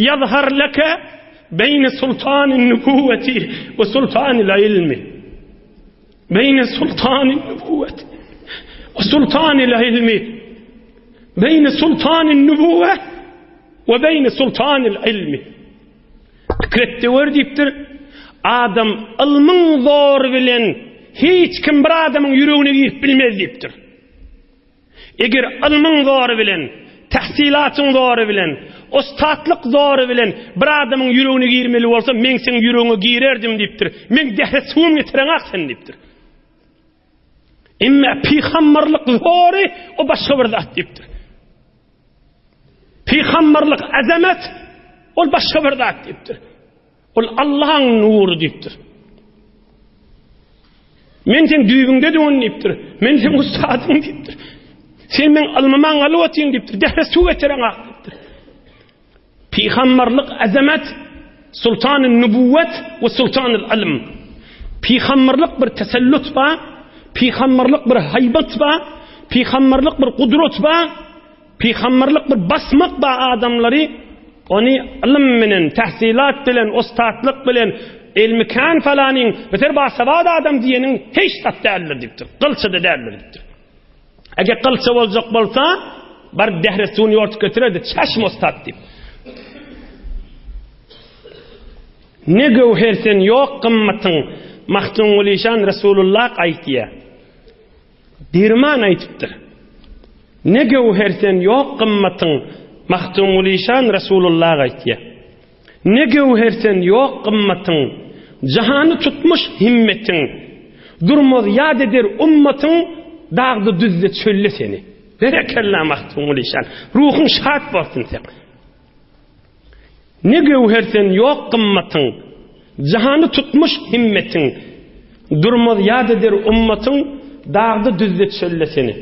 Speaker 1: ýazhar leke beýne sultanin nubuwweti we sultanil ilmi. Beýne sultanin nubuwweti we sultanil ilmi. Beýne sultanin nubuwwe we beýne sultanil ilmi. Pikir et-de gör diýipdir. Adam ylmyň zory bilen hiç kim bir adamyň ýüregine girip bilmez diýipdir. Eger ylmyň zory bilen, tahsylatyň zory bilen, ussatlyk zory bilen bir adamyň ýüregine girmeli bolsa, men seň ýüregiňe girerdim diýipdir. Men dähre suwum getireňak sen diýipdir. Emma pygamberlik zory o başga bir zat diýipdir. Pygamberlik azamet ol başga bir zat diýipdir. Ol Allahyň nury diýipdir. Men seň düýbüňde duran diýipdir. Men seň ustadyň diýipdir. Sen meň ylmyma alyp otyň diýipdir. Dähre suw getireň ak diýipdir. Pygamberlik azamet, sultany nubuwwet we sultanyl ylm. Pygamberlik bir tesellut ba, pygamberlik bir haýbat ba, pygamberlik bir gudrat ba, pygamberlik bir basmak ba adamlary ony ylym bilen, tahsilat bilen, ussatlyk bilen, ilmi kan falanyň beter basawat adam diýeniň hiç zat däldir diýipdir. Gylça-da däldir diýipdir. Eger gylça boljak bolsa, baryp dähre suwuny ýortup getirerdi, çaşma ussat diýip. Ne göwher sen ýok gymmatyň, Magtymgulyşan Resulullah aýtýar. Derman aýtypdyr. Ne göwher sen ýok gymmatyň, Magtymgulyşan Resulullah aýtýar. Ne göwher sen ýok gymmatyň, Jahany tutmuş himmetiň, Durmaz ýat eder ummatyň, Dagda düzde çölde seni. Berekella Magtymguly şan, ruhuň şat bolsun seň. Ne göwher sen ýok gymmatyň, Jahany tutmuş himmetiň, Durmaz ýat eder ummatyň, Dagda düzde çölde seni.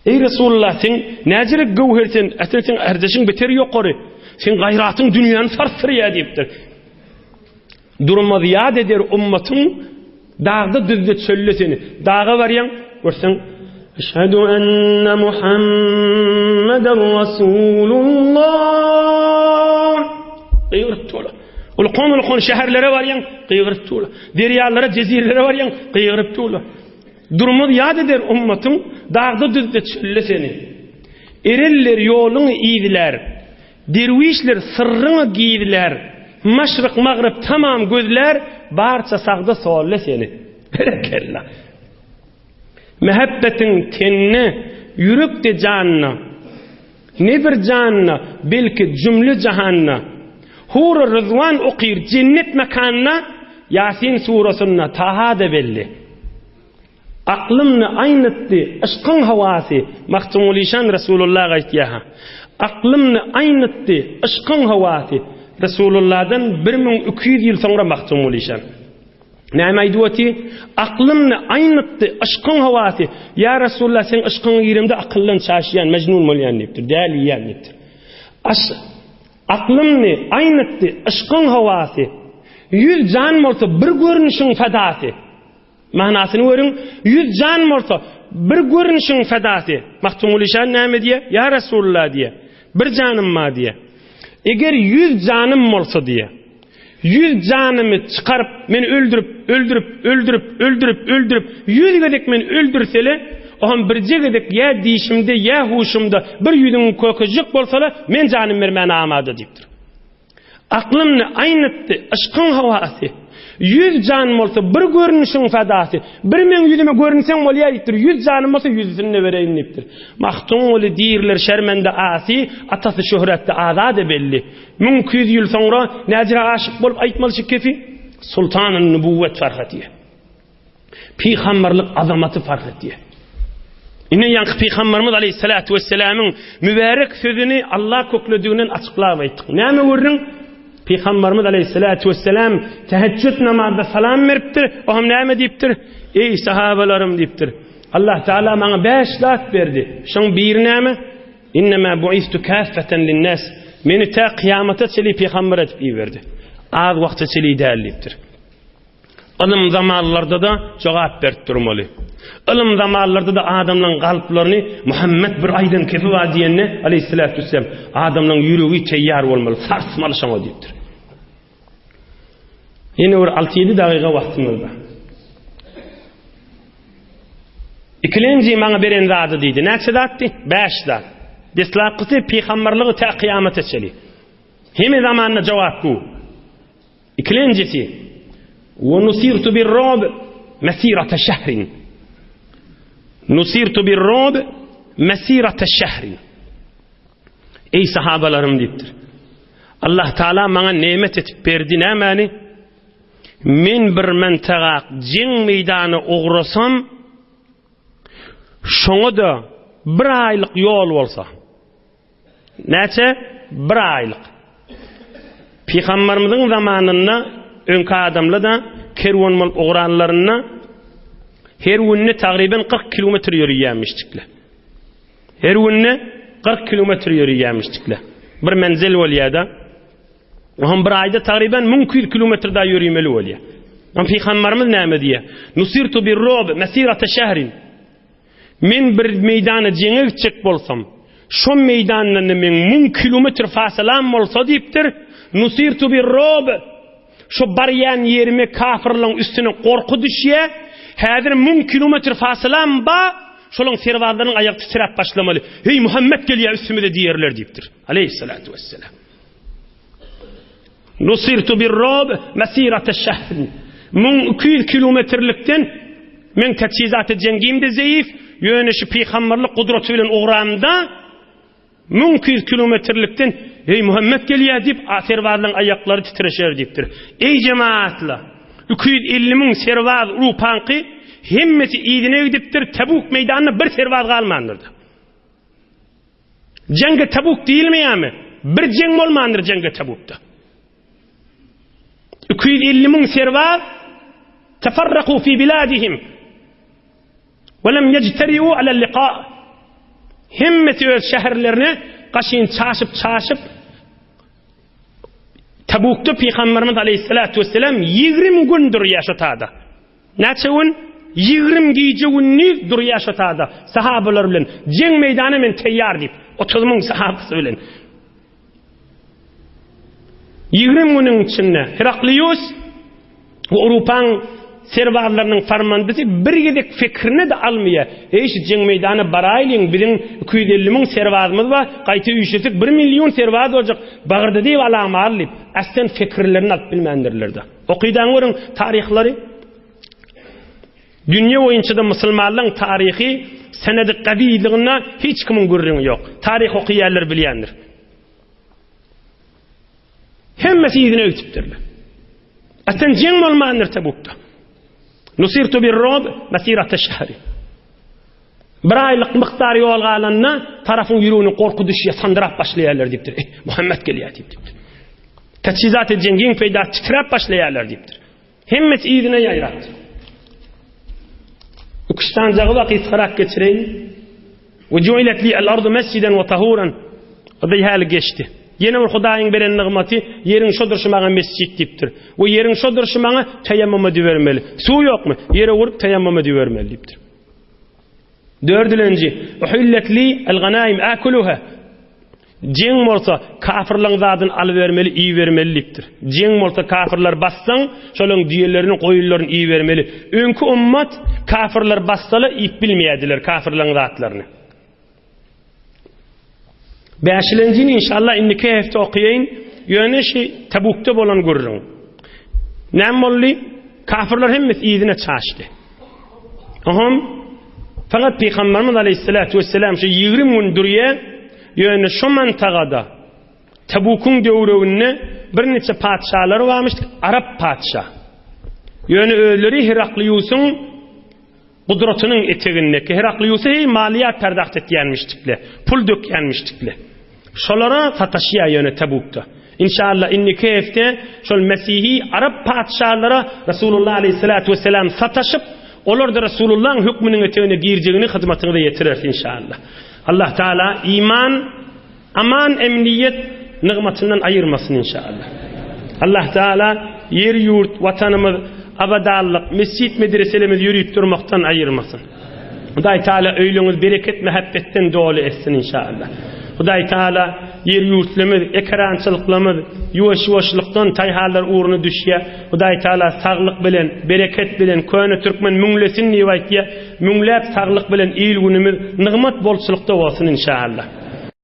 Speaker 1: Eý Resulullah, sen näjirek göwher sen, äsel sen ärdeşiň beter ýokary. Sen gaýratyň dünýäni sarsdyrýar diýipdir. Durmaz ýat eder ummatyň dagda düzde çölde seni. Daga barýaň, görseň Eşhedü enne Muhammeden Rasulullah. Gygyryp durlar. Ulkan-ulkan şäherlere barýaň, gygyryp durlar. Derýalara, jezirelere barýaň, gygyryp durlar. Durmaz ýat eder ummatyň, dagda-düzde çölde seni. Erenler ýoluňy yzlär, derwişler syrryňy gizlär, maşryk-magryp tamam gözlär, barça sagda-solda seni. Berekella! Mähebbetiň tende, ýürekde janda, ne bir janda, belki jümle jahanda. Hury Ryzwan okyr jennet mekanda, Ýasin surasynda Taha-da belli. Aklymny aýnytdy yşkyň howasy, Magtymgulyşan Resulullaha aýtýar-ha. Aklymny aýnytdy yşkyň howasy, Resulullahdan 1200 ýyl soňra Magtymgulyşan. Näme aýdyp otyr? Aklymny aýnytdy yşkyň howasy. Ýa Resulullah, seň yşkyňa giremde akyldan çaşýan, mejnun bolýan diýipdir, däliýän diýipdir. Aş Aklymny aýnytdy yşkyň howasy. Ýüz jan bolsa bir görnüşiň fedasy. Manasyny görüň, ýüz jan bolsa bir görnüşiň fedasy. Magtymguly şa näme diýýär? Ýa Resulullah diýýär. Bir janym bar diýýär. Eger ýüz janym bolsa diýýär. Ýüz janymy çykaryp, meni öldürip, öldürip, öldürip, öldürip, öldürip, ýüz gezek meni öldürsele, oňam birje gezek ýa dişimde, ýa huşumda bir ýüzüňi kökezjek bolsala, men janym bermäne amada diýipdir. Aklymny aýnytdy yşkyň howasy. Ýüz jan bolsa bir görnüşiň fedasy. Bir meň ýüzüme görünseň bolýar diýipdir. Ýüz janym bolsa ýüzüsini-de bereýin diýipdir. Magtymguly diýrler şermende asy, atasy şöhretde azady belli. 1200 ýyl soňra näjire aşyk bolup aýtmaly şu kefi? Sultanyň nübüwwet fark etýär. Pygamberlik azamaty fark etýär. Ine ýaňky Pygamberimiz aleyhissalatu vesselamyň mübärek sözüni Allah köklediginden açyklap aýtdyk. Näme görüň? Pygamberimiz aleyhissalatu vesselam teheccüd namazda salam beripdir. O hem näme diýipdir? Ey sahabalarym diýipdir. Allah Teala maňa 5 zat berdi. Şoň biri näme? Innemâ bu'istu kâffeten linnâs. Meni tä kyýamata çenli pygamber edip iberdi. Az wagta çenli däl diýipdir. Ylym zamanlarda-da jogap berip durmaly. Ylym zamanlarda-da adamlaryň kalplaryny Muhammet bir aýdan kefi bar diýende, aleyhissalatu vesselam, adamlaryň ýüregi teýýar bolmaly, sarsmaly şoňa diýipdir. Ýene bir 6-7 dagyga wagtymyz bar. Ikilenji maňa beren zady diýdi. Näçe zatdy? 5 zat. Deslapkysy pygamberligi tä kyýamata çenli. Hemme zamanda jogap bu. Ikilenjisi, Wa nusirtu bir-rob mesirata şehrin. Nusirtu bir-rob mesirata şehrin. Eý sahabalarym diýipdir. Allah Taala maňa nemet etip berdi nämäni? Men bir mentagak jeň meýdany ugrasam, şoňa-da bir aýlyk ýol bolsa. Näçe? Bir aýlyk. Pygamberimiziň zamanynda öňki adamlar-da kerwen bolup ugranlarynda her günde tagryban 40 kilometr ýörýärmişdikler. Her günde 40 kilometr ýörýärmişdikler. Bir menzel bolýar-da. Oňam bir aýda tagryban 1200 kilometr da ýörümeli bolýar. Oňam Pygamberimiz näme diýýär? Nusirtu bir-rob mesirata şehrin. Men bir meýdana jeňe gitjek bolsam, şo meýdandan-da meň müň kilometr fasylam bolsa diýipdir, Nusirtu bir-rob, şo barýan ýerime kafyrlaryň üstüne gorky düşýär, häzir müň kilometr fasylam ba, şolaň serbazlarynyň aýagy titräp başlamaly, Heý, Muhammet gelýär üstümize diýerler diýipdir. Aleýhissalatu wesselam. Nusirtu bir-rob mesirate şehrin. 1200 kilometrlikden men teçhizaty jeňgim-de zeýif, ýöne şu pygamberlik gudraty bilen ugramda 1200 kilometrlikden Eý Muhammet gelýär diýip, serbazlaryň aýaklary titreşer diýipdir. Eý jemaatla, 250 müň serbaz Urupaňky hemmesi yzyna gidipdir, Tebuk meýdanynda bir serbaz galmandyr. Jeňge Tabuk diýilmeýärmi? Bir jeň bolmandyr jeňge Tabukda. 250 müň serbaz tefarraku fi biladihim we lem yejteriu ala liqa. Hemmesi öz şäherlerine gaşyn çaşyp-çaşyp Tabukda Pygamberimiz aleyhissalatu vesselam 20 gün durýar şo tada. Näçe gün? 20 gije gündiz durýar şo tada sahabalar bilen. Jeň meýdana men teýýar diýip, 30 müň sahabasy bilen. 20 günüň içinde Heraklius we Awrupaň serbazlarynyň farmandysy bir gezek fikrine-de almaýar. Eý, şu jeň meýdana baraýlyň, biziň 250 müň serbazymyz bar, gaýta üýşesek 1 million serbaz boljak, bagyrda diýip alamaly diýip, aslen fikirlerini alyp bilmändirler-de. Okydaň görüň taryhlary. Dünýe boýunça-da musulmanlaryň taryhy senedi gawiýlygynda hiç kimiň gürrüňi ýok. Taryh okaýanlar bilýändir. Hemmesi yzyna öýtüpdirler. Aslynda jeň bolmandyr Tebukda. Nusirtu bir rob masirata şahri. Bir aýlyk mukdar ýol galanda tarapyň ýüregine gorky düşýär, sandyrap başlaýarlar diýipdir. Eh, Muhammet gelýär diýipdir. Teçhizat jeňgiň peýdasy titräp başlaýarlar diýipdir. Hemmesi yzyna ýaýrapdyr. Üç sanjagy bar gysgarak geçireýin. We ju'ilet li al-ardu mesjiden we tahuran. O da häli geçdi. Ýene bir Hudaýyň beren nygmaty, ýeriň şo durşy maňa mesjit diýipdir. We ýeriň şo durşy maňa teýemmum edibermeli. Suw ýokmy? Ýere urup teýemmum edibermeli diýipdir. Dördülenji, uhillet li al-ganaim akuluha. Jeň bolsa, kafyrlaň zadyny alybermeli, iýibermeli diýipdir. Jeň bolsa, kafyrlar bassaň, şolaň düýelerini, goýunlaryny iýibermeli. Öňki ummat kafyrlar bassala iýip bilmeýärdiler kafyrlaň zatlaryny. Bäşilenjini inşallah indiki hepde okaýyn. Ýöne şi Tabukda bolan gürrüň. Näme boldy? Kafyrlar hemmesi yzyna çaşdy. Oňam fakat Pygamberimiz Aleyhissalatu vesselam şu 20 gün durýar, ýöne şu mantagada Tabukyň döwreginde birniçe patyşalar barmyş, arap patyşa. Ýöne özleri Herakliusyň gudratynyň etegindeki Herakliusy heý maliýat perdaht etýänmişdikle, pul dökýänmişdikle. Şolara sataşýar ýöne Tabukda. Inşallah indiki hepde şol mesihi arap patyşalara Resulullah aleyhissalatu vesselam sataşyp, olar-da Resulullahyň hökmüniň etegine girjegini hyzmatyňyza ýetireris inşallah. Allah Taala iman Aman emniýet nygmatyndan aýyrmasyn inşallah. Allah Teala ýer ýurt watanymyz abadanlyk mesjit medreselerimiz ýörüp durmakdan aýyrmasyn. Hudaý Teala öýleriňiz bereket mähebbetden doly etsin inşallah. Hudaý Teala ýer ýurtlarymyz ekerançylyklarymyz ýuwaş ýuwaşlykdan taýharlar ugruna düşýär. Hudaý Teala saglyk bilen bereket bilen köne türkmen müňlesin diýip aýtýar. Müňläp saglyk bilen il günümiz nygmat bolçulykda bolsun inşallah.